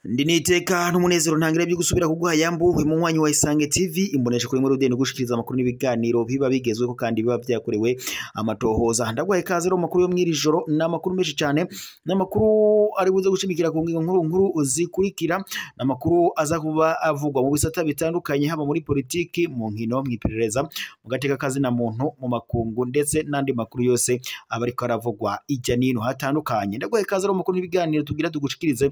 Ndi niteka n'umunezero ntangire byo gusubira kuguha yambu munywanyi wa Isange TV imbonesha kuri muri rudeni gushikiriza amakuru n'ibiganiro biba bigezweho kandi biba byakorewe amatohoza. Ndaguhaye ikaze rero makuru yo mw'iri joro n'amakuru menshi cyane, n'amakuru ari buze gushimikira ku ngingo nkuru nkuru zikurikira, n'amakuru aza kuba avugwa mu bisata bitandukanye haba muri politiki, mu nkino, mw'iperereza, mu gateka kazi na muntu, mu makungu ndetse n'andi makuru yose aba ariko aravugwa ijya nino hatandukanye. Ndaguhaye ikaze rero makuru n'ibiganiro tugira tugushikirize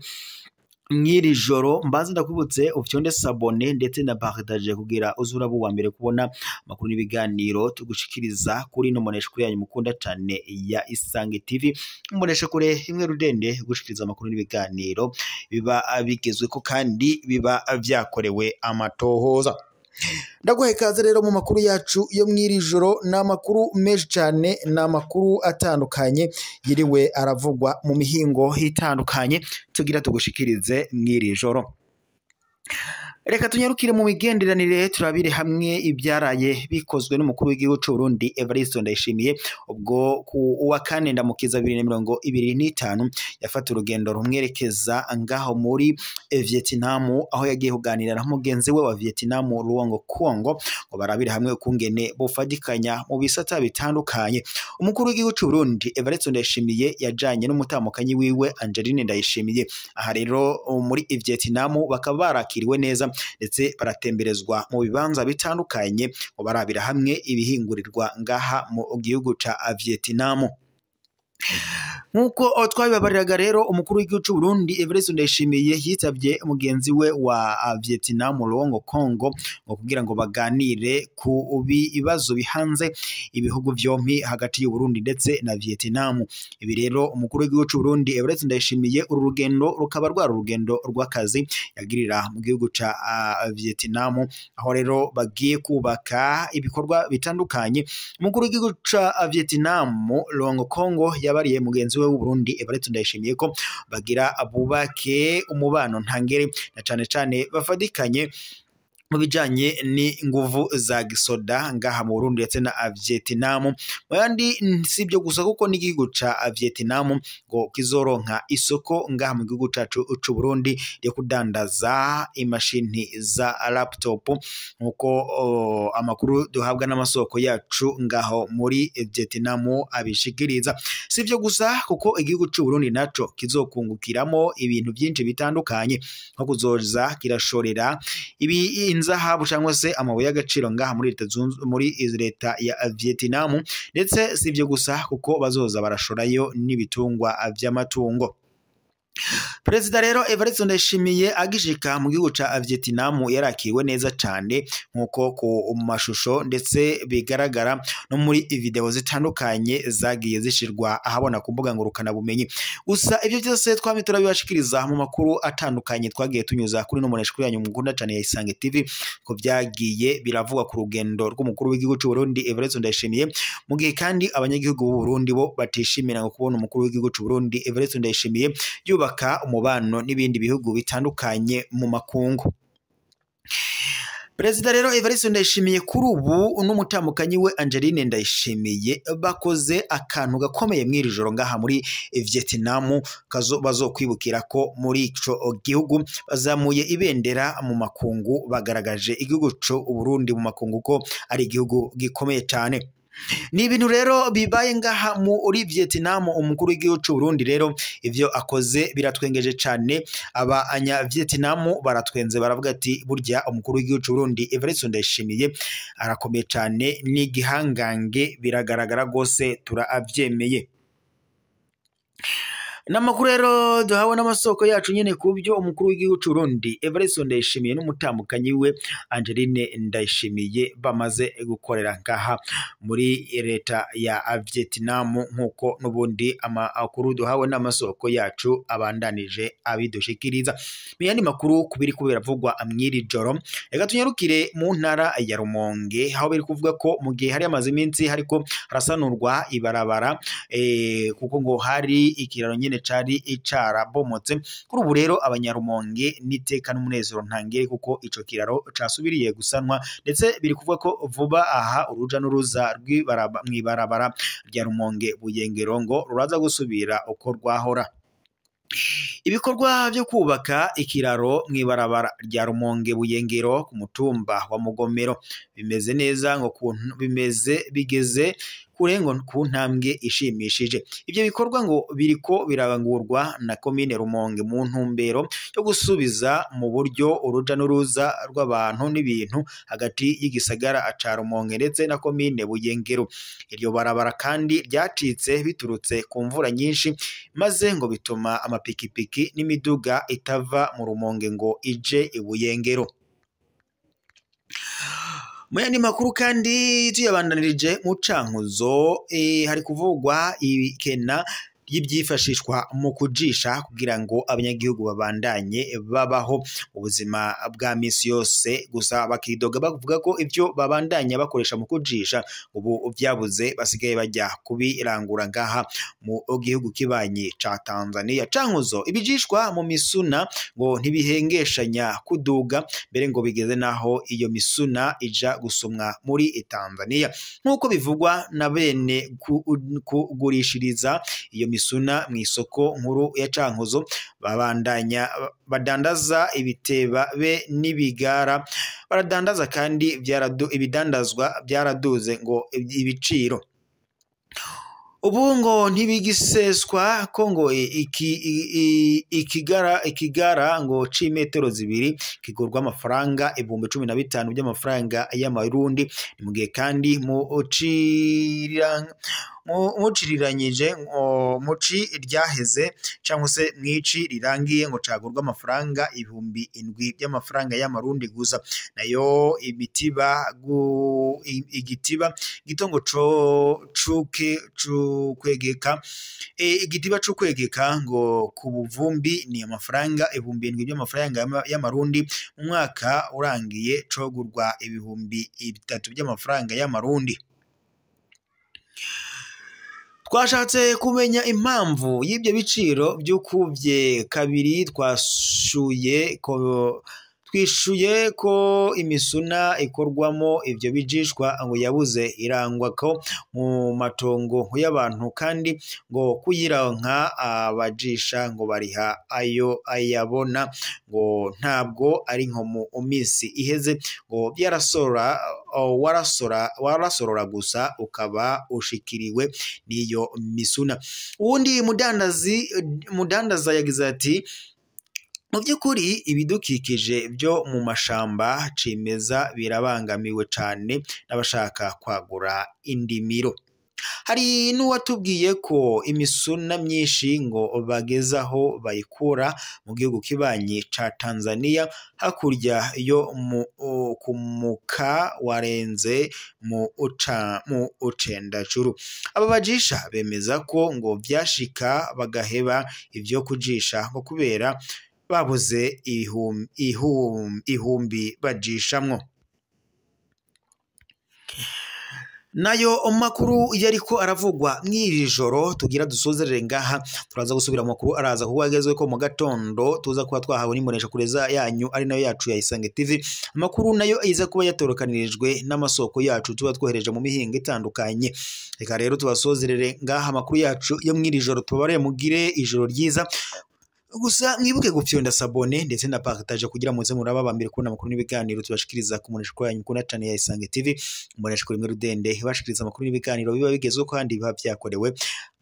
mw'iri joro. Mbanze ndakwibutse ufyonde sabone ndetse na partage kugira uzuraba uwa mbere kubona amakuru n'ibiganiro tugushikiriza kuri ino mbonesha kure yanyu mukunda cyane ya Isange TV, imbonesha kure imwe rudende gushikiriza amakuru n'ibiganiro biba bigezweko kandi biba vyakorewe amatohoza. Ndaguhaye ikaze rero mu makuru yacu yo mw'iri joro, ni amakuru menshi cyane, ni amakuru atandukanye yiriwe aravugwa mu mihingo itandukanye tugira tugushikirize mw'iri joro. Reka tunyarukire mu migenderanire turabire hamwe ibyaraye bikozwe n'umukuru w'igihugu c'u Burundi Evariste Ndayishimiye ubwo ku wa kane ndamukiza 2025 yafata urugendo rumwerekeza ngaho muri Vietnam, aho yagiye kuganira na mugenzi we wa Vietnam Luong Cuong ngo barabire hamwe ukungene bofadikanya mu bisata bitandukanye. Umukuru w'igihugu c'u Burundi Evariste Ndayishimiye yajanye n'umutamukanyi wiwe Angeline Ndayishimiye. Aha rero muri Vietnam bakaba barakiriwe neza ndetse baratemberezwa mu bibanza bitandukanye ngo barabira hamwe ibihingurirwa ngaha mu gihugu ca Vietnam. Nkuko twabibabariraga rero, umukuru w'igihugu c'u Burundi Evariste Ndayishimiye yitavye mugenzi we wa Vietnam Luong Cuong ngo kugira ngo baganire ku bibazo bihanze ibihugu vyompi hagati y'u Burundi ndetse na Vietnam. Ibi rero umukuru w'igihugu c'u Burundi Evariste Ndayishimiye uru rugendo rukaba rwari urugendo rw'akazi yagirira mu gihugu ca Vietnam, aho rero bagiye kubaka ibikorwa bitandukanye. Umukuru w'igihugu ca Vietnam Luong Cuong yabariye mugenzi we w'u Burundi Evariste Ndayishimiye ko bagira abubake umubano ntangere na cane cane bafadikanye mu bijanye n'inguvu za gisoda ngaha mu Burundi ndetse na Vietnam. Muyandi sibyo gusa kuko n'igihugu ca Vietnam ngo kizoronka isoko ngaha mu gihugu cacu c'u Burundi ryo kudandaza imashini za laptop, nkuko amakuru duhabwa n'amasoko yacu ngaho muri Vietnam abishikiriza. Sibyo gusa kuko igihugu c'u Burundi naco kizokungukiramo ibintu byinshi bitandukanye nko kuzoza kirashorera ibi inzahabu cyangwa se amabuye y'agaciro ngaha muri leta muri leta ya Vietnam, ndetse sivyo gusa kuko bazoza barashorayo n'ibitungwa vy'amatungo. Perezida rero Evariste Ndayishimiye agishika mu gihugu ca Vietnam yarakiriwe neza cane nkuko ku mashusho ndetse bigaragara no muri video zitandukanye zagiye zishirwa ahabona ku mbuga ngurukana bumenyi. Gusa ivyo byose twami turabibashikiriza mu makuru atandukanye twagiye tunyuza kuri no mbonesha yanyu mukunda cane ya Isange TV ko byagiye biravugwa ku rugendo rw'umukuru w'igihugu c'u Burundi Evariste Ndayishimiye, mu gihe kandi abanyagihugu b'u Burundi bo batishimira ngo kubona umukuru w'igihugu c'u Burundi Evariste Ndayishimiye yubaka umubano n'ibindi bihugu bitandukanye mu makungu. Perezida rero Evariste Ndayishimiye kuri ubu n'umutamukanyi we Angeline Ndayishimiye bakoze akantu gakomeye mw'iri joro ngaha muri Vietnam, bazokwibukira ko muri ico gihugu bazamuye ibendera mu makungu, bagaragaje igihugu c'u Burundi mu makungu ko ari igihugu gikomeye cyane. Ni ibintu rero bibaye ngaha muri Vietnam. Umukuru w'igihugu c'u Burundi rero ivyo akoze biratwengeje cane, abanya Vietnam baratwenze baravuga ati burya umukuru w'igihugu c'u Burundi Evariste Ndayishimiye arakomeye cane, ni igihangange, biragaragara gose turavyemeye. N'amakuru rero duhawe n'amasoko yacu nyene kubyo umukuru w'igihugu c'u Burundi Evariste Ndayishimiye n'umutamukanyi we Angeline Ndayishimiye bamaze gukorera ngaha muri leta ya Vietnam, nkuko n'ubundi amakuru duhawe n'amasoko yacu abandanije abidushikiriza. Miyandi makuru kubiri kubera vugwa mw'iri joro, reka tunyarukire mu ntara ya Rumonge aho biri kuvuga ko mu gihe hari amaze iminsi hariko harasanurwa ibarabara, kuko ngo hari ikiraro nyene nyene cari carabomotse. Kuri ubu rero abanyarumonge n'iteka n'umunezero ntangere kuko ico kiraro casubiriye gusanwa, ndetse biri kuvuga ko vuba aha uruja n'uruza mw'ibarabara rya Rumonge Buyengero ngo ruraza gusubira uko rwahora. Ibikorwa vyo kubaka ikiraro mw'ibarabara rya Rumonge Buyengero ku mutumba wa Mugomero bimeze neza, ngo bimeze bigeze kure ngo ku ntambwe ishimishije. Ivyo bikorwa ngo biriko birangurwa na komine Rumonge mu ntumbero yo gusubiza mu buryo uruja n'uruza rw'abantu n'ibintu hagati y'igisagara ca Rumonge ndetse na komine Buyengero. Iryo barabara kandi ryacitse biturutse ku mvura nyinshi, maze ngo bituma amapikipiki n'imiduga itava mu Rumonge ngo ije i Buyengero. Mu yandi makuru kandi tuyabandanirije mu Cankuzo, hari kuvugwa ibikena ry'ibyifashishwa mu kujisha kugira ngo abanyagihugu babandanye babaho ubuzima bwa misi yose, gusa bakidoga bavuga ko ivyo babandanya bakoresha mu kujisha ubu vyabuze, basigaye bajya kubirangura ngaha mu gihugu kibanyi ca Tanzania. Cankuzo ibijishwa mu misuna ngo ntibihengeshanya kuduga, mbere ngo bigeze naho iyo misuna ija gusumwa muri Tanzania, nk'uko bivugwa na bene kugurishiriza iyo misuna mu isoko nkuru ya Cankuzo. Babandanya badandaza ibiteba be n'ibigara, baradandaza kandi ibidandazwa byaraduze ngo ibiciro ubu ngo ntibigiseswa ko ngo ikigara ngo c'imetero 2 kigurwa amafaranga 15,000 by'amafaranga y'amarundi. Ni mu gihe kandi muciriranyije muci ryaheze cyangwa se mwici rirangiye ngo cagurwa amafaranga 7,000 by'amafaranga y'amarundi gusa. Nayo imitiba igitiba gito ngo cuke cukwegeka, igitiba cukwegeka ngo ku buvumbi ni amafaranga 7,000 by'amafaranga y'amarundi, mu mwaka urangiye cogurwa 3,000 by'amafaranga y'amarundi. Twashatse kumenya impamvu y'ibyo biciro by'ukubye kabiri, twishuye ko imisuna ikorwamo ivyo bijishwa ngo yabuze, irangwa ko mu matongo y'abantu, kandi ngo kuyiranka abajisha ngo bariha ayo ayabona, ngo ntabwo ari nko mu misi iheze ngo byarasora warasorora gusa ukaba ushikiriwe n'iyo misuna. Uwundi mudandaza yagize ati mu by'ukuri ibidukikije byo mu mashamba cimeza birabangamiwe cane n'abashaka kwagura indimiro. Hari n'uwatubwiye ko imisuna myinshi ngo bagezaho bayikura mu gihugu kibanyi ca Tanzania, hakurya yo kumuka warenze mu Ucendajuru. Aba bajisha bemeza ko ngo vyashika bagaheba ivyo kujisha ngo kubera babuze ihumbi bajishamwo. Nayo makuru yariko aravugwa mw'iri joro tugira dusozerere ngaha, turaza gusubira mu makuru araza kuba agezwe ko mu gatondo tuza kuba twahawe n'imbonesha kureza yanyu ari nayo yacu ya Isange TV. Amakuru nayo iza kuba yatorokanirijwe n'amasoko yacu tuba twohereje mu mihinga itandukanye. Reka rero tubasozerere ngaha amakuru yacu yo mw'iri joro, tubabarire mugire ijoro ryiza. Gusa mwibuke gufyonda sabone ndetse na partage kugira muze muraba bambere kubona amakuru n'ibiganiro tubashikiriza ku munesha yanyu mukunda cyane ya Isange TV, umunesha kuri rudende bashikiriza amakuru n'ibiganiro biba bigezweho kandi biba byakorewe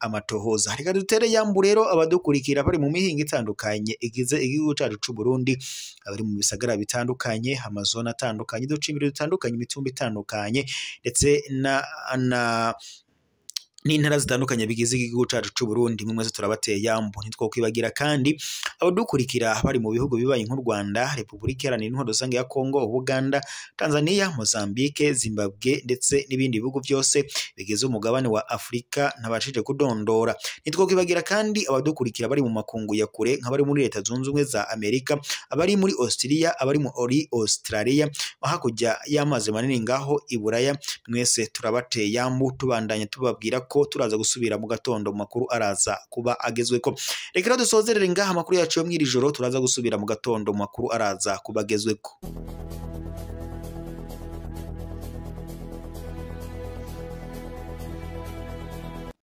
amatohoza. Reka dutere yambu rero abadukurikira bari mu mihinga itandukanye igize igihugu cyacu c'u Burundi, abari mu bisagara bitandukanye, amazone atandukanye, uducimbiri dutandukanye, imitumba itandukanye ndetse na n'intara zitandukanye bigize igihugu cacu c'u Burundi. Mwe mwese turabateye yambu. Ntitwokwibagira kandi abadukurikira bari mu bihugu bibaye nk'u Rwanda, Republika Iharanira Intwaro Rusange ya Kongo, Uganda, Tanzania, Mozambique, Zimbabwe ndetse n'ibindi bihugu byose bigize umugabane wa Afrika ntabashije kudondora. Ntitwokwibagira kandi abadukurikira bari mu makungu ya kure nk'abari muri Leta Zunze Ubumwe za Amerika, abari muri Australia, abari muri Australia, hakurya y'amazi manini ngaho i Buraya. Mwese turabateye yambu, tubandanya tubabwira ko ko turaza gusubira mu gatondo mu makuru araza kuba agezweko. Reka rero dusozerere ngaha amakuru yacu yo mw'iri joro, turaza gusubira mu gatondo mu makuru araza kuba agezweko.